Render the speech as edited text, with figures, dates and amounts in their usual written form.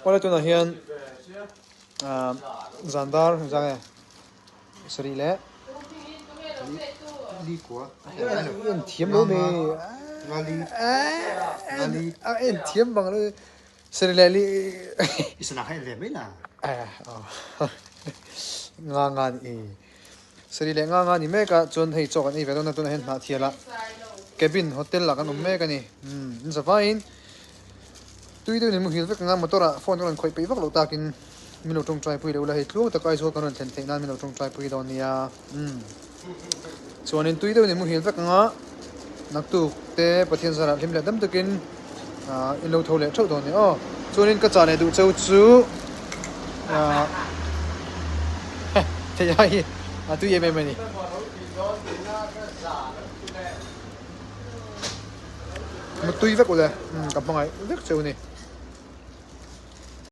Awle tunah hian zan dar zang e sarih leh en thiam lo mi a en thiam bang lo sarih leh li nga nga ni sarih leh nga nga ni mek a chuan hei chaw kan ei ve dawn a tunah hian hnah thial a cabin hotel ah kan awm mek a ni in zavaiin. Tui deuhin muhil vek anga motor ah phone ka rawn khawih peih vak loh takin min lo tawngtai pui leh ula hei tluang tak Aizawl kan rawn thlen theih nan min lo tawngtai pui dawn nia umm chuanin tui deuhin muhil vek anga naktuk te Pathian zarah hlim leh dam takin ah in lo tho leh theuh dawn nia aw chuanin ka chah leh duh cheu chu ah thei ai hi a tui em em a ni. Mutui vek ule ka hmangaih vek cheu ni.